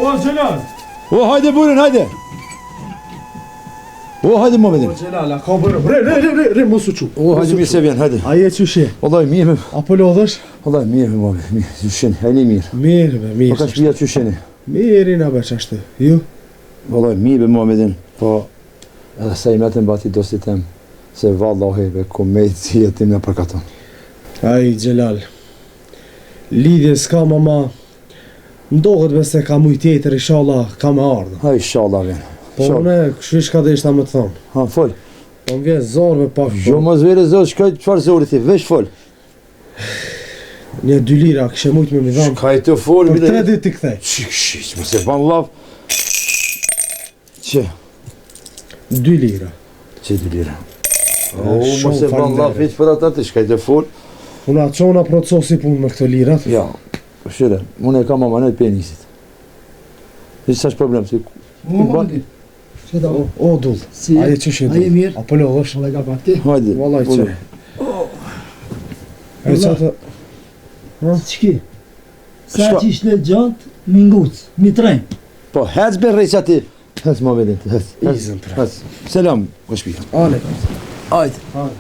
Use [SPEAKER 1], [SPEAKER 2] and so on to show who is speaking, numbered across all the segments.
[SPEAKER 1] O, Xhelal!
[SPEAKER 2] O, hajde burën, hajde! O, hajde Muhamedin.
[SPEAKER 1] O, Xhelal, a ka bërë? Re, re, re, re, re, mos u çu.
[SPEAKER 2] O, hajde mirë se vjen, hajde.
[SPEAKER 1] A je qysh je?
[SPEAKER 2] Vallai mirë.
[SPEAKER 1] A po lodhesh?
[SPEAKER 2] Vallai mirë, Muhammed, mirë. Qysh jeni, hajde mirë.
[SPEAKER 1] Mirë, be, mirë.
[SPEAKER 2] Po ka shpia qysh jeni?
[SPEAKER 1] Mirë, na be qashtu. Ju?
[SPEAKER 2] Vallai mirë, be Muhamedin. Po, edhe sa i metën bati dostit tem, se vallahi be ku me i jetim na përkaton.
[SPEAKER 1] Ai, Xhelal. Lidhje s'ka mama, M'doket be se ka muj tjetër ishalla ka me ardhë.
[SPEAKER 2] Ha ishalla vjen.
[SPEAKER 1] Po unë kështu çka deshta me të thonë.
[SPEAKER 2] Ha fol.
[SPEAKER 1] Po më vjen zor be pak.
[SPEAKER 2] Jo mos vere zor, shkoj çfarë zori ti, veç fol.
[SPEAKER 1] Një dy lira kishe mujt me m'i dhanë.
[SPEAKER 2] Çka je tu fol?
[SPEAKER 1] Për tre ditë t'i kthej.
[SPEAKER 2] Shik, shik, mos e ban llaf. Që?
[SPEAKER 1] Dy lira.
[SPEAKER 2] Që dy lira? O, mos e ban llaf hiç për ata ti, çka je tu fol?
[SPEAKER 1] Unë a qona procosi punë me këto lirat.
[SPEAKER 2] Ja, Po shyre, unë e kam amanet pe Enisit. Hiç s'është problem, si...
[SPEAKER 3] O, ban... Që da?
[SPEAKER 1] O, o dull,
[SPEAKER 3] si,
[SPEAKER 1] a je qysh je
[SPEAKER 3] dull? A je mirë?
[SPEAKER 1] A po lodhesh?
[SPEAKER 3] Vallai ka pak ti?
[SPEAKER 2] Hajde.
[SPEAKER 1] Vallai që. E që të...
[SPEAKER 3] Ha? Qki? Sa që ishle gjatë, mi nguc, mi tren.
[SPEAKER 2] Po, hec be rreqa ti. Hec më vedin, hec.
[SPEAKER 1] Izën pra.
[SPEAKER 2] Hec. Selam, ko shpia.
[SPEAKER 1] Ale.
[SPEAKER 2] Ajde.
[SPEAKER 1] Ajde.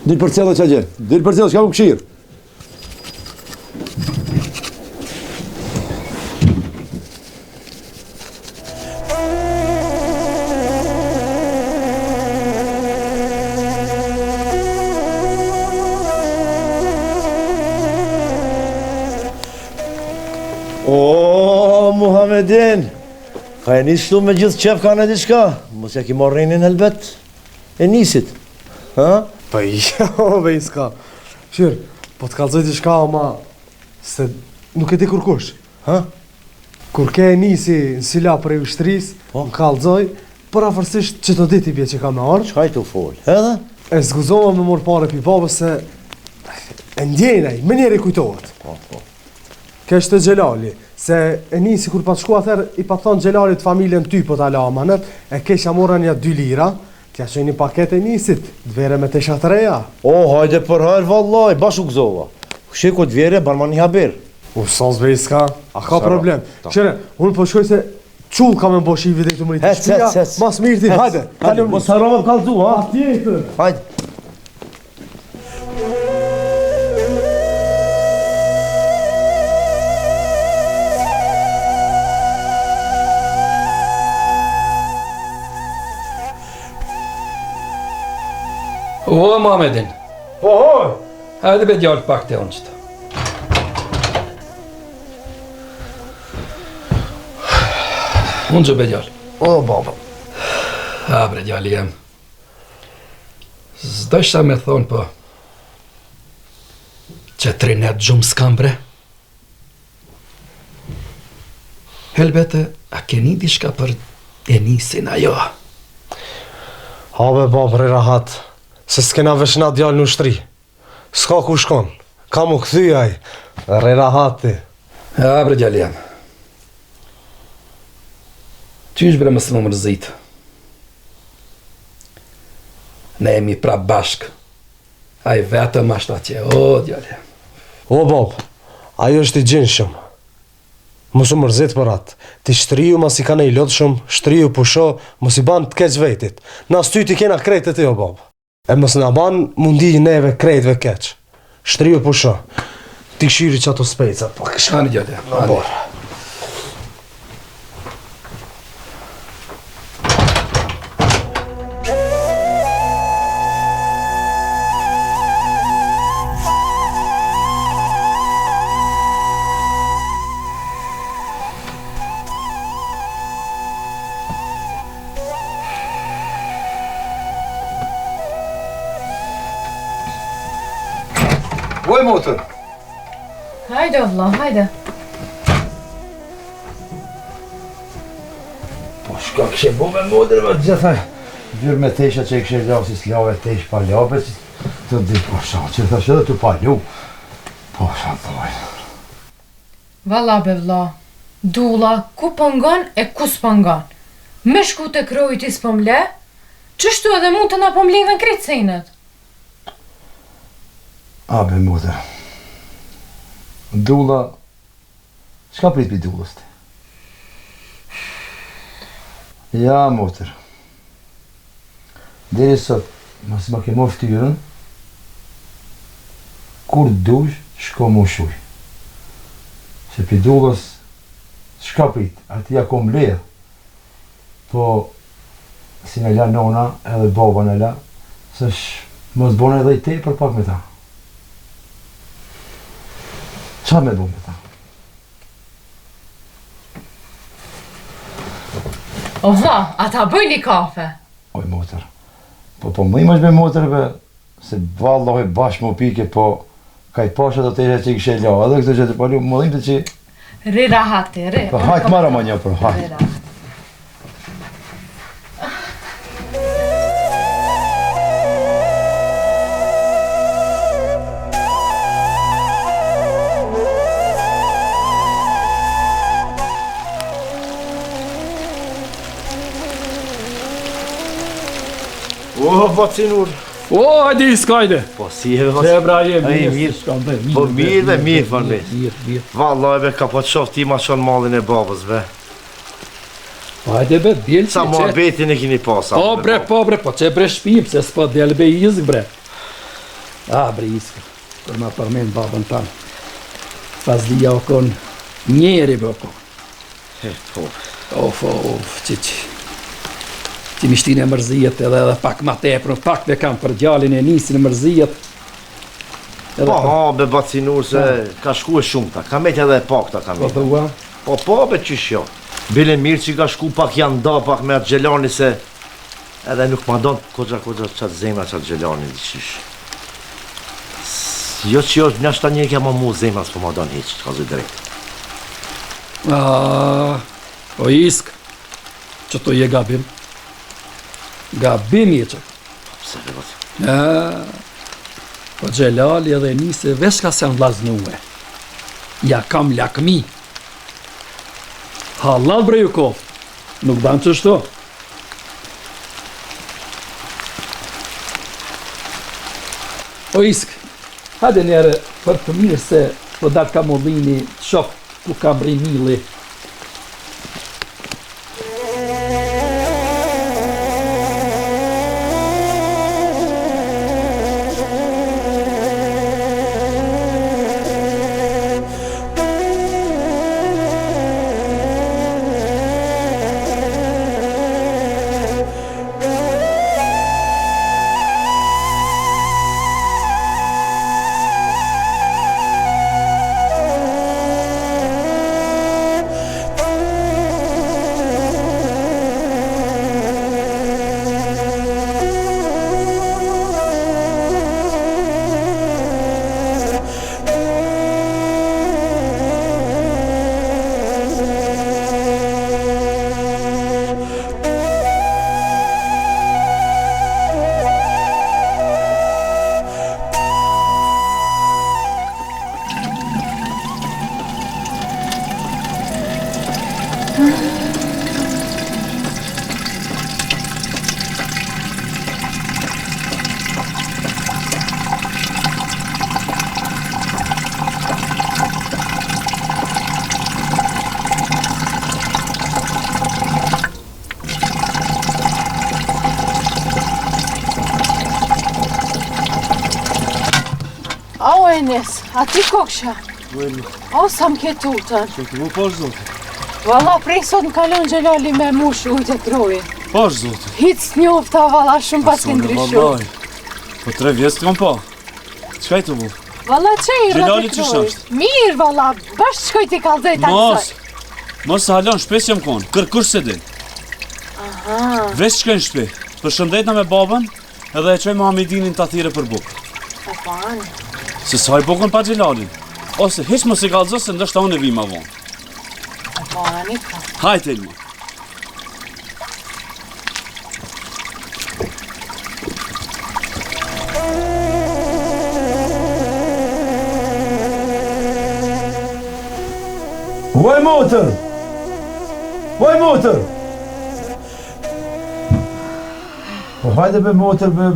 [SPEAKER 2] Dil për celo që gjerë. Dil për celo, çka më këshirë.
[SPEAKER 4] O, Muhammedin, ka e nisë me gjithë qef ka në diçka, mos ja ki marrë renin helbet, Enisit, ha?
[SPEAKER 1] Po jo, be s'ka. Qyr, po të kallzoj diçka ama se nuk e di kurkush.
[SPEAKER 4] Ha?
[SPEAKER 1] Kur ke Enisi në sila prej ushtrisë,
[SPEAKER 4] po?
[SPEAKER 1] më kallzoi, përafërsisht qëto ditë i bje që ka me ardhë.
[SPEAKER 4] Çka je tu fol, edhe?
[SPEAKER 1] E s'guxova me marrë pare pi babës se e ndjen ai, menjëherë i kujtohet.
[SPEAKER 4] Po, po.
[SPEAKER 1] Kesh te Xhelali, se Enisi kur pat shku atëherë i pat thonë Xhelalit familjen ty po ta la amanet, e keq ja mora nja dy lira, t'ja çoj një paketë Enisit, të vere me tesha të reja.
[SPEAKER 4] O, hajde për hajr vallai, bash u gëzova. Kështu kur të vere, ban ma një haber.
[SPEAKER 1] U sos be s'ka, a ka problem. Qyre, unë po shkoj se qull ka me m'bo shivi deri tu mrri te shpia, mas mirë ti, hajde.
[SPEAKER 4] Hajde, mos harro me kallzu, ha?
[SPEAKER 1] Patjetër.
[SPEAKER 4] Hajde.
[SPEAKER 5] O, Muhammedin.
[SPEAKER 1] Po, hoj.
[SPEAKER 5] Hajde be djalë pak te unë qëta. Unë gjë be djalë.
[SPEAKER 4] O, baba.
[SPEAKER 5] A, bre djali jem. S'dojsha me thonë, po... Që tri net gjumë s'kam bre. Helbete, a keni diçka për Enisin a jo?
[SPEAKER 1] Ha be babë, rri rahat, se s'kena veç na djalë në ushtri. S'ka ku shkon, ka m'u kthy ai, rri rahat ti.
[SPEAKER 5] Ha bre djali jem. Qysh bre mos m'u mërzit. Ne jemi prap bashk. Ai vetëm ashtë atje, o djali.
[SPEAKER 1] O bab, ai është i gjinshëm. Mos u mërzit për atë. Ti shtriju masi ka i lodhshëm, shtriju pusho, mos i ban të keq vetit. Na sytë i kena krejt te ti o bab. E mos na ban m'u ndi neve krejtve keq. Shtriju pusho. Ti kshyri qato specat pak.
[SPEAKER 5] Ani djali, ani.
[SPEAKER 2] Oj motër.
[SPEAKER 6] Hajde vlla, hajde.
[SPEAKER 2] Po shka kishe bo me motër, më gjitha. Dyrë me tesha që e kishe la, si s'lave tesh pa labe, që të di, po sha, që thash edhe të pa lu. Po sha, të
[SPEAKER 6] Valla be vlla, Dulla ku po ngon e ku s'po ngon. Me shku te krojti s'po m'le, qështu edhe mu të na po mledhen krejt senet.
[SPEAKER 2] A be motër. Dulla. Çka prit pi Dullës ti? Ja, motër. Deri sot, masi ma ke marrë ftyrën, kur dush, shko m'u shuj. Se pi Dullës, çka prit, aty ja kom mbledh. Po, si na la nona edhe baba na la, se mos bona edhe i tepër pak me ta. Ça me bo me ta?
[SPEAKER 6] O vlla, a ta bëj një kafe?
[SPEAKER 2] Oj motër. Po po më imash be motër be, se vallahi bash më pike, po ka i pasha do të që i kishe la, edhe këtë që të palu, më dhimte që...
[SPEAKER 6] Rri rahat, rri.
[SPEAKER 2] Po hajt marrë më një për, hajt.
[SPEAKER 6] Rri rahat.
[SPEAKER 4] O, baci Nur.
[SPEAKER 5] O, hajde i hajde.
[SPEAKER 4] Po, si je, baci?
[SPEAKER 5] Se bra je,
[SPEAKER 4] mirë, mirë.
[SPEAKER 5] Shka be, mirë.
[SPEAKER 4] Po, mirë, be, mirë, po, mirë.
[SPEAKER 5] Mirë, mirë.
[SPEAKER 4] Vallahi, be, ka po të shoh ti ma çon mallin e babës, be.
[SPEAKER 5] Po hajde be, dil
[SPEAKER 4] Sa muhabetin e kini pas,
[SPEAKER 5] Po bre, po bre, po qe bre shpi, pse s'po del be Isk bre. A bre Isk, kur ma përmen babën tanë. Fazlia o kon, njeri bre o kon.
[SPEAKER 4] E, po.
[SPEAKER 5] Of, of, që që. Që mi shtine mërzijet edhe edhe pak ma tepër, pak me kam për djalin e nisin mërzijet.
[SPEAKER 4] Edhe po, ha, be baci Nur se ka shku e shumta, ka met edhe e pakta ka
[SPEAKER 5] Po
[SPEAKER 4] met.
[SPEAKER 5] thua?
[SPEAKER 4] Po po be qysh jo. Bile mirë që ka shku pak janë nda pak me atë Xhelani se edhe nuk ma don koxha koxha qat zemra qat Xhelani qysh. Jo që jo, nashta njeri ka ma mu zemra s'po ma don hiç, të kallzoj drejt.
[SPEAKER 5] A, o Isk, që to je gabim. Gabim je që.
[SPEAKER 4] Pse be baci?
[SPEAKER 5] A, po Xhelali edhe Enisi veç ka se janë vllaznue. Ja kam lakmi. Hallall bre ju koft. Nuk ban qështu. O Isk, hajde njerë për të mirë se po dal ka mullini, të shoh ku ka mrri milli.
[SPEAKER 6] O Enis, a ti koksha? O, sa më ke tutën.
[SPEAKER 7] Që të mu pash zotin.
[SPEAKER 6] Valla, prej sot më kalon Xhelali me mush ujtë e kroi.
[SPEAKER 7] Pash zotin.
[SPEAKER 6] Hiç s'njofta, valla, shumë pas ke ndryshu.
[SPEAKER 7] Vallaj. Po tre vjetë s'kam pa. Çka i të bu?
[SPEAKER 6] Valla, që i rrët
[SPEAKER 7] Xhelali
[SPEAKER 6] e
[SPEAKER 7] qysh
[SPEAKER 6] kroi?
[SPEAKER 7] është?
[SPEAKER 6] Mirë, valla, bash shkoj t'i kallzoj ta
[SPEAKER 7] Mos.
[SPEAKER 6] kësaj.
[SPEAKER 7] Mos se hala n'shpi s'jam konë. Kërkush s'e din.
[SPEAKER 6] Aha,
[SPEAKER 7] Veç shkoj në shtëpi. Përshëndetna me babën edhe e çoj Muhamedinin ta thire për bukë.
[SPEAKER 6] po pan.
[SPEAKER 7] Se s'haj bukën pa Xhelalin. Ose hiç mos i kallzo se ndoshta unë e vi ma vonë.
[SPEAKER 6] Po pani, po.
[SPEAKER 7] Hajt Elma.
[SPEAKER 2] Oj motër! Oj motër! Po hajde be motër be...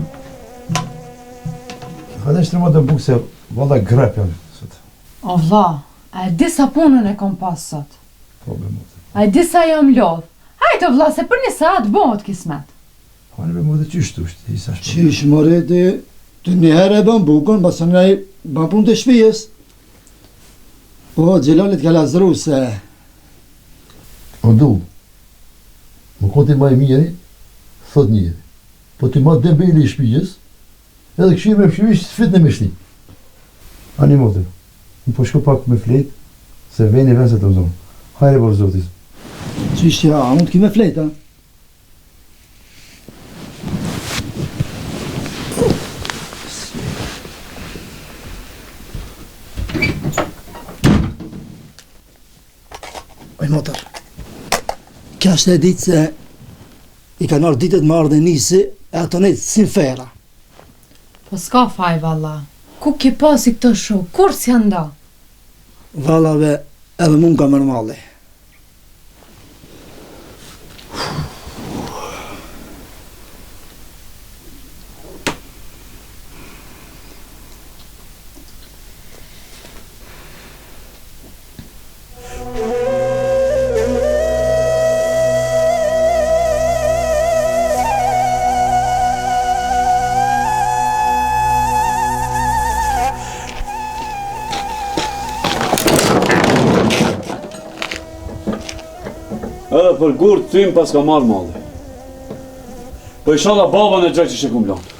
[SPEAKER 2] Hajde shtrimo të bukë se valla grep jam sot.
[SPEAKER 6] O vlla, A e di sa punën e kom pas sot?
[SPEAKER 2] Po be motër.
[SPEAKER 6] A e di sa jam lodh? Hajt o vlla se për një saat bohet kismet.
[SPEAKER 2] Hajde be motër qysh tush ti sa shpejt.
[SPEAKER 3] Qysh more ti, ti një herë e bën bukën, masanej bën punët e shpijës. Po Xhelali t'ka lazru se
[SPEAKER 4] O Dull, me kon ti ma i miri, thot njeri. Po ti ma dembeli i shpijës, edhe këshir me fshivish s'fitne me shti. Ani motër, unë po shkoj pak me flejt, se veni ven se të m'zonë. Hajre bafsh zoti.
[SPEAKER 3] Qysh ja, a unë të ki me flejt, a? Oj motër, kjo është e ditë se i kanë ardhë ditët me ardhë nisi e ato nejtë si në fera.
[SPEAKER 6] Po s'ka faj valla. Ku ki pasi këto shokë, kurrë s'janë nda.
[SPEAKER 3] Valla be, edhe mu m'ka marrë malli.
[SPEAKER 7] Edhe për gurë ty më paska marrë malli. Po ishalla babën e gjoj që e kum lanë.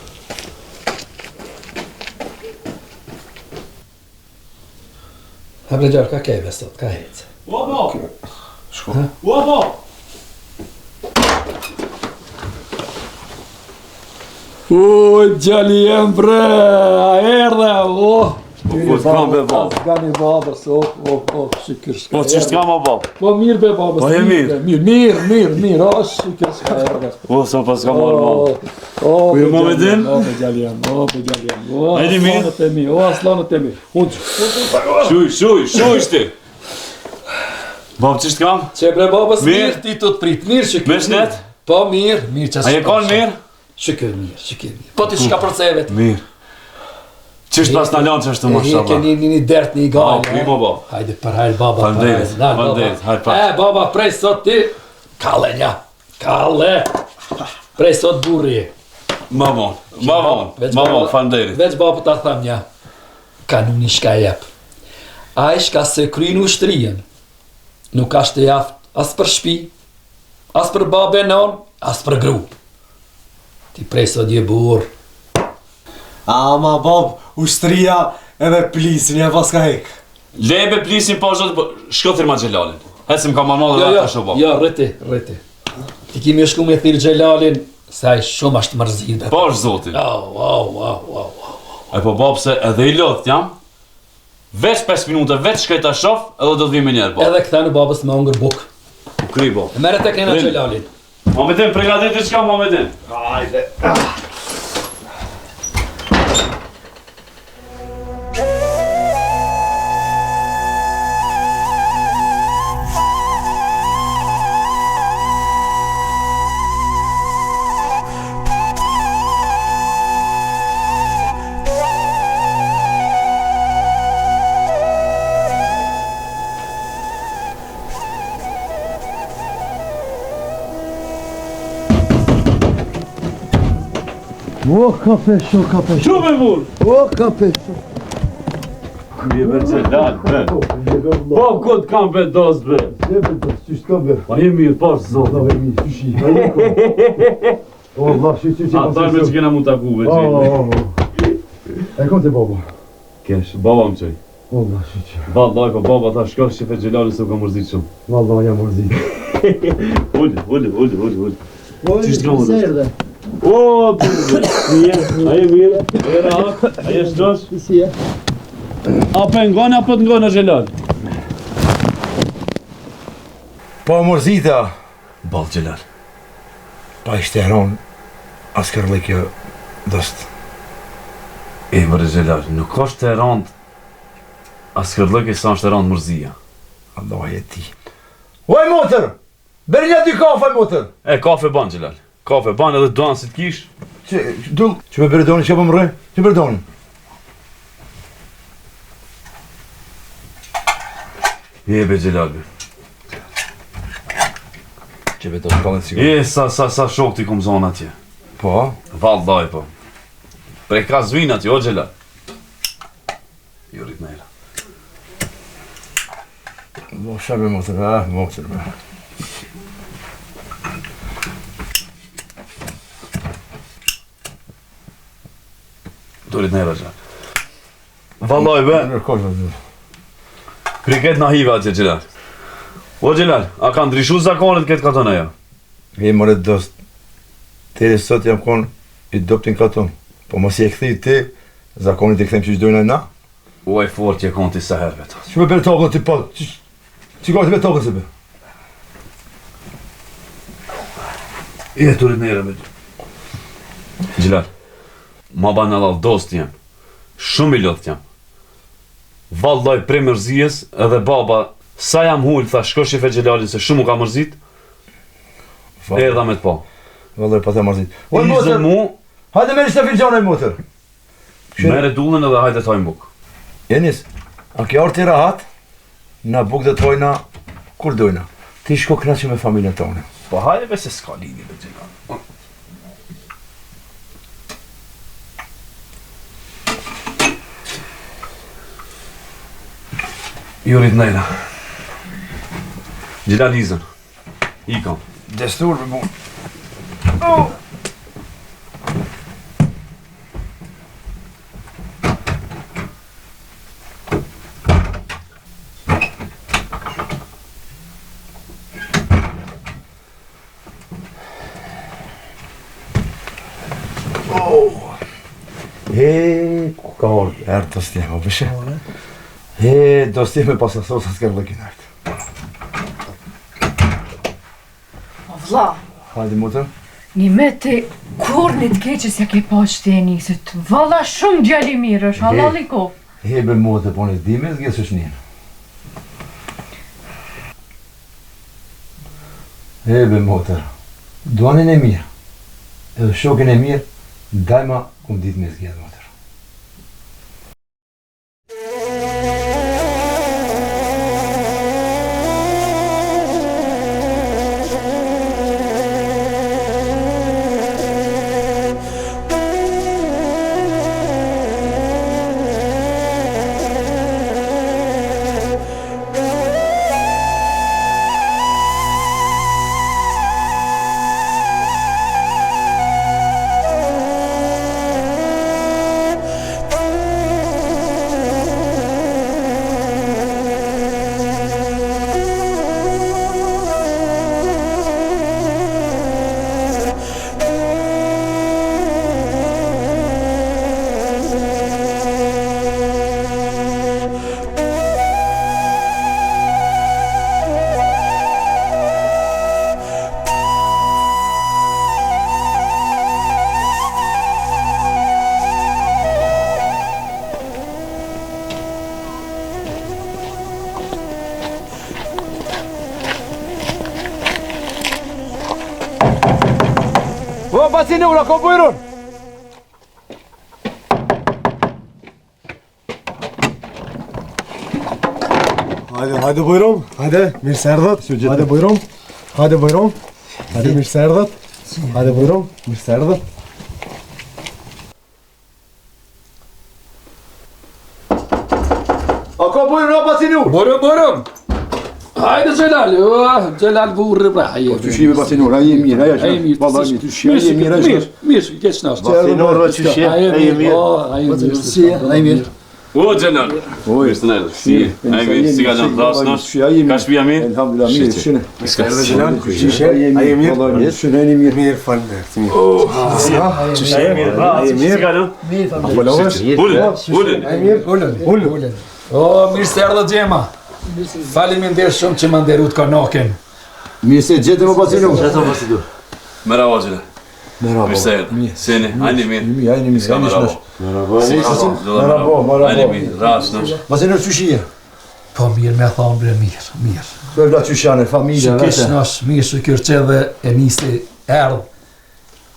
[SPEAKER 5] Ha bre djalë, ka keve sot, ka hecë.
[SPEAKER 7] Ua bo! Shko. Ua bo!
[SPEAKER 5] U, djali jem bre, a erdhe, o.
[SPEAKER 7] Po, po, s'kam be babë.
[SPEAKER 5] S'kam i babës, o, o, o, shyqyr s'ka
[SPEAKER 7] Po, qysh t'kam o babë?
[SPEAKER 5] Po, mirë be babës.
[SPEAKER 7] Po, je mirë.
[SPEAKER 5] Mirë, mirë, mirë, mirë, o, shyqyr s'ka erdhe.
[SPEAKER 7] Po, sa pas ka marrë malli.
[SPEAKER 5] O,
[SPEAKER 7] Po,
[SPEAKER 5] be
[SPEAKER 7] më
[SPEAKER 5] djali
[SPEAKER 7] vedin?
[SPEAKER 5] jem, O, be djali jem, o, be djali jem. O,
[SPEAKER 7] Ajde, mirë.
[SPEAKER 5] asllanët e mi, o, asllanët e mi. Unë,
[SPEAKER 7] Shuj, shuj, shuj shti. Babë, qysh t'kam?
[SPEAKER 5] Qe bre babës
[SPEAKER 7] Mirë.
[SPEAKER 5] mirë, ti të të prit, mirë shyqyr.
[SPEAKER 7] Me shnet?
[SPEAKER 5] Po mirë, mirë që
[SPEAKER 7] A je konë mirë?
[SPEAKER 5] Shyqyr mirë, shyqyr mirë. Po ti çka përcevet?
[SPEAKER 7] Mirë. Qysh pas na lanë qashtu
[SPEAKER 5] E
[SPEAKER 7] mashallah.
[SPEAKER 5] ke një një një dert një gajle.
[SPEAKER 7] Po, primo, bab.
[SPEAKER 5] Hajde për hajr baba. për
[SPEAKER 7] Faleminderit,
[SPEAKER 5] hajr, dal, baba.
[SPEAKER 7] faleminderit, hajr paç.
[SPEAKER 5] E baba prej sot ti kalle nja. Kalle. Prej sot burri je.
[SPEAKER 7] Ma vonë, ma vonë,
[SPEAKER 5] Veç
[SPEAKER 7] ma
[SPEAKER 5] baba-
[SPEAKER 7] vonë, faleminderit.
[SPEAKER 5] Veç baba ta them nja. Kanuni shka jep. Ai shka se kryn ushtrinë. Nuk ashtë i aft as për shpi, as për babë e non, as për gru. Ti prej sot je burr.
[SPEAKER 1] Ama bab, ushtria edhe plisin ja paska hek.
[SPEAKER 7] Le be plisin pa zot, po shko thirrma Xhelalin. Hec se më ka marrë malli
[SPEAKER 5] Jo,
[SPEAKER 7] edhe
[SPEAKER 5] jo,
[SPEAKER 7] ata shoh bab.
[SPEAKER 5] jo, rriti, rriti. Ti kimi shku me thirr Xhelalin, se ai shumë është mërzit. be.
[SPEAKER 7] Po është zoti.
[SPEAKER 5] Au, au, au, au, au.
[SPEAKER 7] E po bab se edhe i lodht jam. Veç 5 minuta, veç shkoj ta shoh, edhe do të vi më njëherë bab.
[SPEAKER 5] Edhe kthenu babës me hongër buk.
[SPEAKER 7] U kry bab.
[SPEAKER 5] E merre tek nena
[SPEAKER 7] Rin.
[SPEAKER 5] Xhelalin.
[SPEAKER 7] Muhamedin, pregatit diçka Muhamedin.
[SPEAKER 4] Hajde. O ka pesho, ka pesho.
[SPEAKER 7] Çu be burr?
[SPEAKER 4] O ka pesho.
[SPEAKER 7] Ku je be Xhelal be? Po ku të kam be dost be?
[SPEAKER 4] Se be dost, qysh t'kam be?
[SPEAKER 7] Po je mirë, po zot.
[SPEAKER 4] Allah be mirë, qysh i? A je ko? O Allah, qysh qysh
[SPEAKER 7] A thaj me që kena mu taku be
[SPEAKER 4] O,
[SPEAKER 7] Xhelal.
[SPEAKER 4] o, o. E kom te baba.
[SPEAKER 7] Kesh, baba më çoj.
[SPEAKER 4] O Allah, shyqyr.
[SPEAKER 7] Vallaj, po baba tha shko shife Xhelalin se u ka mërzit shumë.
[SPEAKER 4] Vallah jam mërzit.
[SPEAKER 7] Ul, ul, ul, ul, ul.
[SPEAKER 3] Po,
[SPEAKER 7] Qysh t'kam
[SPEAKER 3] se erdhe?
[SPEAKER 7] O, mirë, a je mirë? A je rahat? A je shnosh?
[SPEAKER 3] Si je?
[SPEAKER 7] A po e ngon apo të ngon o Xhelal?
[SPEAKER 2] Po mërzita,
[SPEAKER 7] Ball Xhelal.
[SPEAKER 2] pa ishte e ronë, askerllëk kjo dost.
[SPEAKER 7] E bre Xhelal, nuk është e rënd askerllëki sa është e rënd mërzia.
[SPEAKER 2] Allah e ti. Oj motër! Beri një dy kafe motër!
[SPEAKER 7] E kafe ban Xhelal. Kafe ban edhe duan si të kish.
[SPEAKER 2] Që, dull, që me beri doni, që po më rrë? Që beri doni?
[SPEAKER 7] Je be Xhelal be.
[SPEAKER 2] Që vetë të shkallën sigur.
[SPEAKER 7] Je sa sa sa shok ti kom zonë atje.
[SPEAKER 2] Po.
[SPEAKER 7] Vallaj po. Prej ka zvin atje o Xhelal. Ju rrit nejra.
[SPEAKER 2] Do shabe motër, ah, motër.
[SPEAKER 7] Do rrit nejra Xhelal. Vallaj be.
[SPEAKER 2] Në kohë.
[SPEAKER 7] Priket na hiva atje Xhelal. O Xhelal, a kanë ndryshu zakonet këtë katon ajo?
[SPEAKER 2] E more dost. Deri sot jam kon i dobti n'katon. Po mos i e kthej ti, zakonet i kthejmë qysh dojna na.
[SPEAKER 7] Ua i fort je kon ti sa herë vetë.
[SPEAKER 2] Që me bërë tokën ti po? Që ka ti me tokën se bërë?
[SPEAKER 7] E të rrit nejra me ty. Xhelal, ma ban hallall dost jem. Shumë i lodht jam. Vallaj prej mërzies edhe baba sa jam hul tha shko shife Xhelalin se shumë u ka mërzit. Erdha me të pa.
[SPEAKER 2] Vallaj pa të mërzit.
[SPEAKER 7] O motër mu,
[SPEAKER 2] hajde merri sa filxhana motër.
[SPEAKER 7] Merre dullën edhe hajde të hajmë
[SPEAKER 2] bukë. Enis, a ke ardh ti rahat? Na bukë do të hajna kur dojna. Ti shko kënaqu me familjen tonë.
[SPEAKER 7] Po hajde be se s'ka lidhje be Xhelal. Ju rrit nejra. Xhelal izën. Ikam.
[SPEAKER 2] Destur për mu. Oh! Oh. E, ku ka orë, erë të stjema, bëshe. E, do stjema pas e thosa s'ka dhe kinajtë.
[SPEAKER 6] O vlla.
[SPEAKER 2] Hajde motër.
[SPEAKER 6] Një me ti kur një të keqe s'ja ke pa që ti e nisit. Valla shumë djalë i mirë është, hallall i
[SPEAKER 2] koftë. He be motër, po në dime zgjesë është një. He be motër, duanin e mirë, edhe shokin e mirë, dajma kum ditë me zgjedh motër. O, baci Nura, ko bujrun?
[SPEAKER 1] Hajde, hajde bujrum, hajde, mirë se erdhët. Hajde bujrum, hajde bujrum. Hajde mirë se erdhët. Hajde bujrum, mirë se erdhët.
[SPEAKER 2] A ka bujrum, a baci Nur?
[SPEAKER 5] Bujrum, bujrum. Hajde Xhelal, oh, Xhelal burrë pra.
[SPEAKER 2] Po qysh je baci Nur, a je mirë, a je mirë, valla mirë, qysh je mirë,
[SPEAKER 5] mirë, mirë, keq na.
[SPEAKER 2] Baci Nur, qysh je, a je mirë.
[SPEAKER 5] Po, a je mirë,
[SPEAKER 3] si, a je mirë.
[SPEAKER 7] O Xhelal. O, mirë se na erdhe. Si, a je mirë, si ka qenë dasma? Ka shtëpia mirë?
[SPEAKER 2] Elhamdulillah, mirë, shine.
[SPEAKER 7] Mirë se erdhe
[SPEAKER 1] Xhelal, qysh je, a je mirë? Valla mirë, shine
[SPEAKER 2] je
[SPEAKER 1] mirë. Mirë, faleminderit. Mirë.
[SPEAKER 7] Qysh je mirë, a je mirë? Si ka qenë?
[SPEAKER 3] Mirë, faleminderit.
[SPEAKER 7] Ulën, ulën.
[SPEAKER 1] A je mirë? Ulën, ulën.
[SPEAKER 5] O, mirë se erdhët djema. Faleminderit shumë që më nderut konakin.
[SPEAKER 2] Mirë se gjetëm o baci Nur.
[SPEAKER 7] Gjetëm baci Nur. Merhaba Xhelal.
[SPEAKER 2] Merhaba.
[SPEAKER 7] Mirë se erdhët. Si jeni, a jeni mirë.
[SPEAKER 2] Mirë, a jeni mirë.
[SPEAKER 7] Merhaba.
[SPEAKER 2] Merhaba. Merhaba, merhaba.
[SPEAKER 7] A jeni mirë, rahat shnosh.
[SPEAKER 2] Baci Nur qysh je?
[SPEAKER 5] Po mirë me thonë bre mirë, mirë.
[SPEAKER 2] Po vla qysh janë, familja,
[SPEAKER 5] vete. Shyqyr shnosh, mirë shyqyr që edhe e nisi erdh.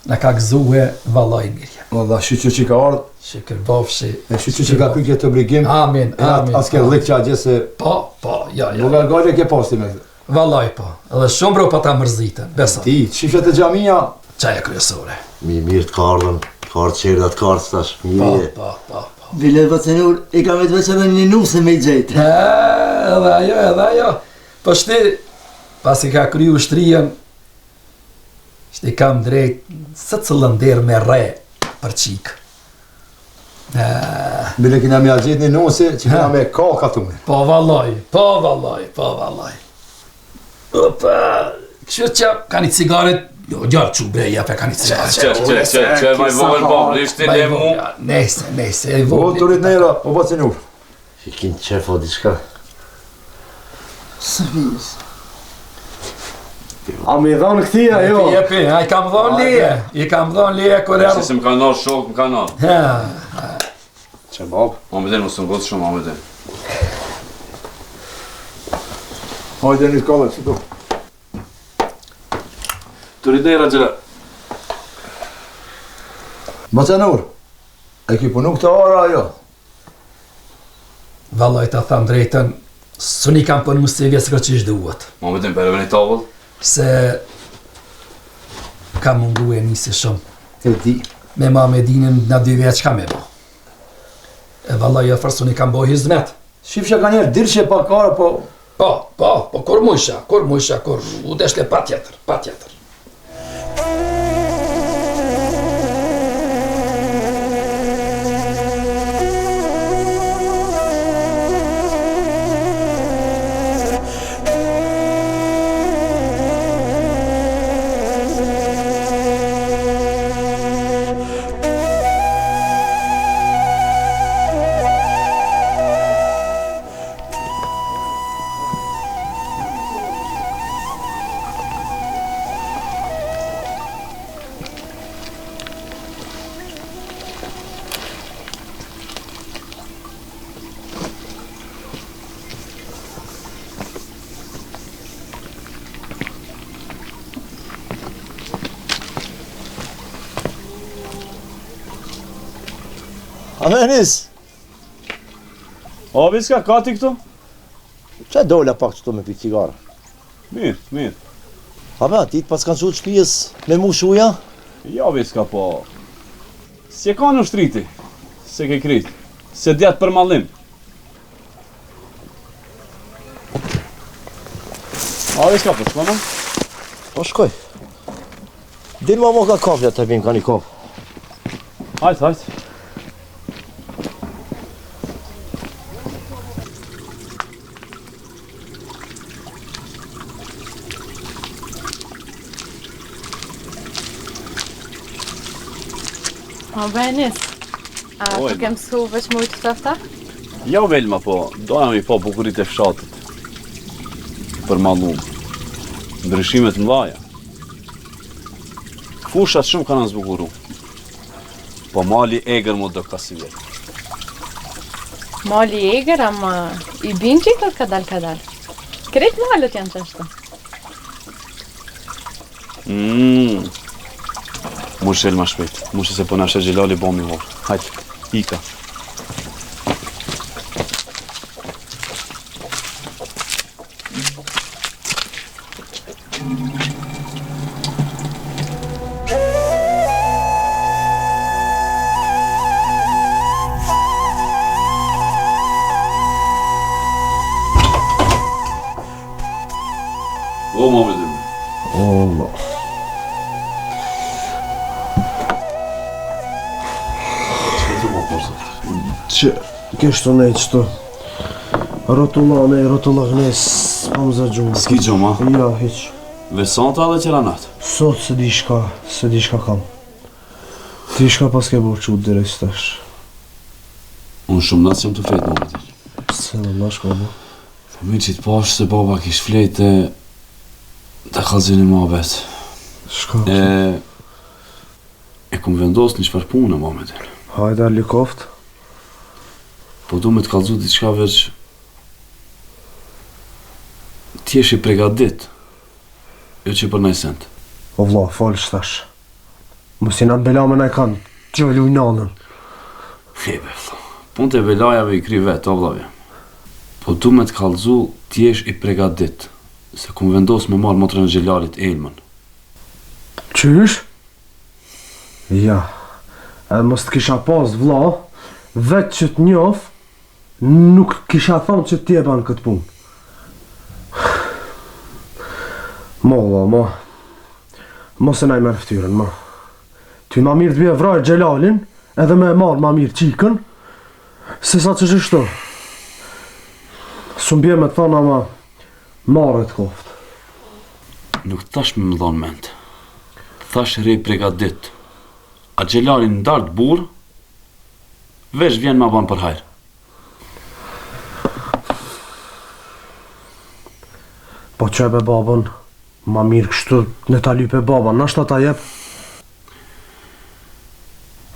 [SPEAKER 5] Na ka gëzue vallai mirë jem.
[SPEAKER 2] Valla shyqyr që ka ardhë.
[SPEAKER 5] Shyqyr bofshi.
[SPEAKER 2] E shyqyr që ka kry këtë obligim.
[SPEAKER 5] Amin, amin.
[SPEAKER 2] As ke llik që atje se...
[SPEAKER 5] Po, po, jo, jo.
[SPEAKER 2] Valla gale ke pasti me.
[SPEAKER 5] Vallai po. Edhe shumë bro pa ta mërzitën, beso.
[SPEAKER 2] Ti, shifsha te xhamia.
[SPEAKER 5] Qajo kryesore.
[SPEAKER 4] Mi mirë të ka ardhën, të ka ardhë qerda të ka ardhë tash,
[SPEAKER 5] mirë. Po, po, po,
[SPEAKER 3] po. Bile Baca Nur, i ka vetë veç edhe një nuse me i gjetë.
[SPEAKER 5] Edhe ajo, edhe ajo. Po shti, pasi ka kry ushtrijen, shti kam drejt, secilën derë me rre për çikë.
[SPEAKER 2] Bile kina me gjetë një nuse që kina me ka katune.
[SPEAKER 5] Po vallaj, po vallaj, po vallaj. Opa, kështu që ka një cigare, jo, djalë që bre, jepe ka një cigare.
[SPEAKER 7] Që, që, që, që, ma i vogël po, ishte le mu.
[SPEAKER 5] Nese, nese, e
[SPEAKER 2] vogël. O, të rritë nejra, o Baca Nur.
[SPEAKER 4] I kin qef o diçka.
[SPEAKER 3] Së
[SPEAKER 1] A me i dhonë këti, a jo?
[SPEAKER 5] Jepi, a i kam dhonë leje, i kam dhonë leje kur
[SPEAKER 7] erë. Se më kanë nërë shokë, më kanë
[SPEAKER 5] nërë.
[SPEAKER 1] Që babë?
[SPEAKER 7] Ma me den, mos të ngotë shumë, ma me den.
[SPEAKER 2] Hajde një shkollë, që tu?
[SPEAKER 7] Të rritë nejra, gjëra.
[SPEAKER 2] Baca Nur, e ki punu këtë ara, jo?
[SPEAKER 5] Vallaj ta tham drejtën, s'un i kam punu si vjet qysh duhet.
[SPEAKER 7] Ma me den, për e tavëll?
[SPEAKER 5] Se ka mungu e nisi shumë.
[SPEAKER 2] E di.
[SPEAKER 5] Me ma me dinin në dy vjet çka me bo. E vallaj jo fërë s'un i kam bo hizmet.
[SPEAKER 2] Shifsha ka njerë dirshe pa kara, po...
[SPEAKER 5] Po, po, po, kur mujsha, kur mujsha, kur u deshte pa tjetër, pa tjetër.
[SPEAKER 4] A me nis?
[SPEAKER 7] O, Viska, ka ti këtu?
[SPEAKER 4] Që dola pak qëtu me pi cigare?
[SPEAKER 7] Mirë, mirë.
[SPEAKER 4] A be, ti të paskan çu shpijës me mush ujë?
[SPEAKER 7] Jo, Viska, po... Si e ka në ushtriti? Se ke krit? Se djatë për mallim? A, Viska, po shkon,
[SPEAKER 4] Po shkoj. Dil ma mo ka kafja të pim ka një kafë.
[SPEAKER 7] Hajt, hajt.
[SPEAKER 6] Po Enis, a po ke mësu veç me ujë të ftofta?
[SPEAKER 7] Jo, Velma, po, doja me i pa bukuritë e fshatit. Përmallum. Ndryshimet mëdhaja. Fushat shumë kanë zbukuru. Po mali egër m'u dok ka sivjet.
[SPEAKER 6] Mali egër, ama i bin qikat kadal kadal. Krejt malet janë qashtu.
[SPEAKER 7] Mm. Mushel ma shpejt. Mushel se po na sheh Xhelali bomi horë. Hajt, ika. O, më me dhime.
[SPEAKER 4] Allah.
[SPEAKER 7] Që të më përse?
[SPEAKER 1] Që, kështu ne qëtu. Rrotullane, rrotullane, s'po më zë gjumë.
[SPEAKER 7] S'ki gjumë, a?
[SPEAKER 1] Jo, hiq.
[SPEAKER 7] Ve sonte edhe qera natë?
[SPEAKER 1] Sot s'e di shka, s'e di shka kam. Ti shka paske bo çu deri tash.
[SPEAKER 7] Unë shumë natë s'jam tu flejtë në momentin.
[SPEAKER 1] Pse më ma shka bo?
[SPEAKER 7] Po mirë që të pash se baba kish flejtë e ta kallzoj një muhabet.
[SPEAKER 1] Shka?
[SPEAKER 7] E, e kum vendos një çfarë punë në momentin.
[SPEAKER 1] Hajde, likoft.
[SPEAKER 7] Po du me të kallzu diçka veç Ti jesh i pregadit Jo që për naj send
[SPEAKER 1] O vlla, fol tash. Mos jena n'bela me najkan, që e luj nanën.
[SPEAKER 7] He be vlla, punët e belajave i kry vet, o vllau jem. Po du me të kallzu t'jesh i pregadit, se kum vendos me marrë motrën e Xhelalit Elmën.
[SPEAKER 1] Qysh? Ja, edhe mos të kisha pas vlla, veç që të njof, nuk kisha thonë që ti e ban këtë punë. Mo vlla, mo. Mos e na i merr ftyrën, mo. Ty ma mirë të bje vraj Xhelalin, edhe me e marrë ma mirë qikën, se sa që qështu. S'um bje me të thonë, ama marre të koftë.
[SPEAKER 7] Nuk të thash me më dhonë ment. Të thash rri pregadit. A Xhelali n'dart burrë, veç vjen ma ban për hajr.
[SPEAKER 1] Po qe be babën, ma mirë kështu ne ta lype baba, nashta ta jep.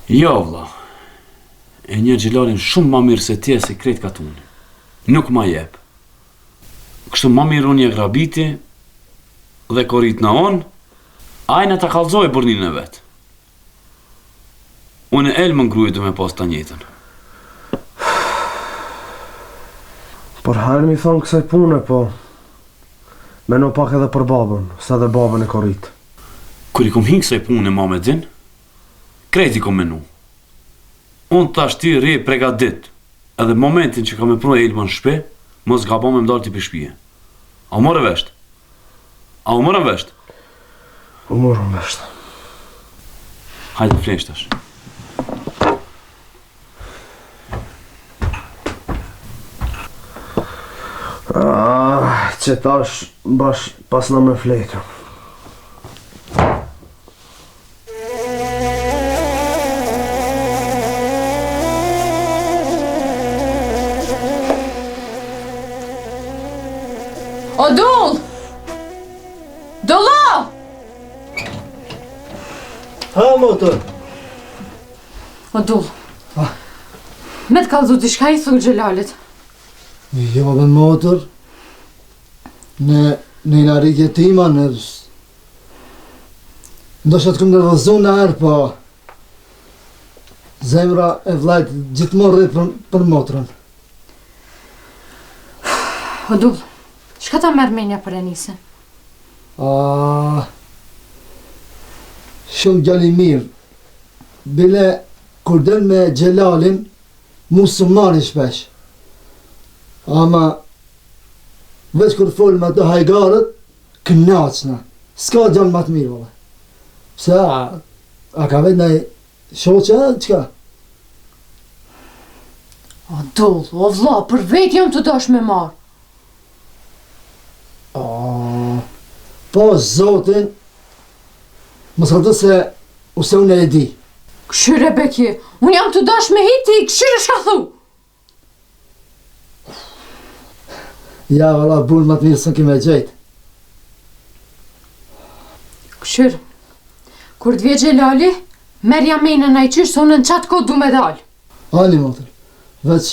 [SPEAKER 7] Jo vlla, e njoh Xhelalin shumë ma mirë se ti e se krejt katuni. Nuk ma jep. Kështu ma mirë unë ja grabiti dhe koritna unë, ai ne ta kallzoj burrninë e vet. Unë Elmën gruje du me pas ta njëjtën.
[SPEAKER 1] Për hajr mi thonë kësaj pune, po meno pak edhe për babën, se edhe babën e korit.
[SPEAKER 7] Kur i kom hi kësaj pune, ma me din, krejt i kom menu. Unë tash ti rri pregadit, edhe momentin që ka me pru Elmën në shpi, mos gabo me m'dalë ti prej shpije. A u more vesht? A u morëm vesht?
[SPEAKER 1] U morëm vesht.
[SPEAKER 7] Hajde flesh tash.
[SPEAKER 1] Ah, që tash bash pasna me flejtë.
[SPEAKER 6] O Dull! Dullo!
[SPEAKER 3] Ha, motër!
[SPEAKER 6] O Dull! Me të kallzu diçka i thu Xhelalit.
[SPEAKER 3] Jo, be motër, ne, ne na rritje tima, ne Ndoshta të kom nervozu naherë, po zemra e vllajt gjithmonë rreh për, për motrën.
[SPEAKER 6] O Dull, çka ta merr menja për Enisin?
[SPEAKER 3] A, shumë djalë i mirë. Bile, kur del me Xhelalin, mu s'më marrin shpesh. Ama, veç kur fol me ato hajgarët, Knaqna. S'ka djalë ma të mirë valla. Pse a, a ka vetë naj shoqe a çka?
[SPEAKER 6] O Dull, o vlla, për vetë jam tu dash me marr.
[SPEAKER 3] O, po zotin, mos ka të se, ose unë e di.
[SPEAKER 6] Kqyre Beki, unë jam tu dash me hi ti, kqyre çka thu.
[SPEAKER 3] Ja, valla, burrë ma të mirë s'un ki me gjetë.
[SPEAKER 6] Kqyr, kur të vje Xhelali, merrja menën ai qysh, se unë në qatë kohë du me dalë.
[SPEAKER 3] Ani, motër, veç,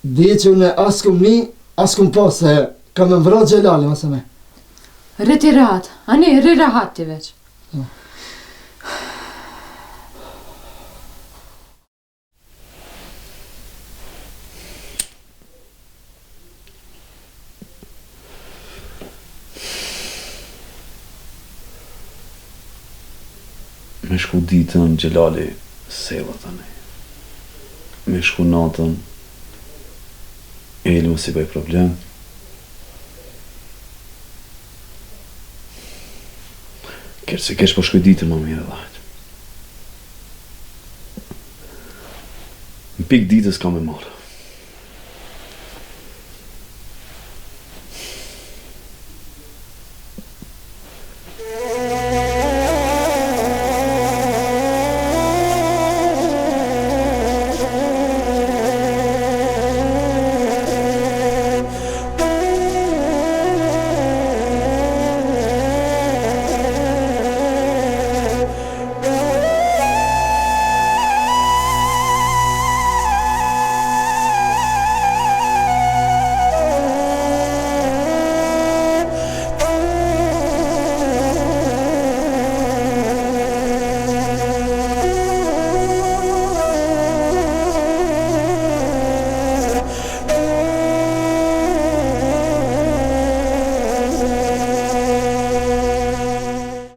[SPEAKER 3] di që unë as kum ni, as kum pa se ka me m'vra Xhelali, mos e me.
[SPEAKER 6] Rri ti rahat, ani, rri rahat ti veç.
[SPEAKER 7] Me shku ditën Xhelali sellet tani. Me shku natën Elmës i bëj problem. Keq se keq po shkoj ditën ma mirë edhe hajt. Në pikë ditës ka me marrë.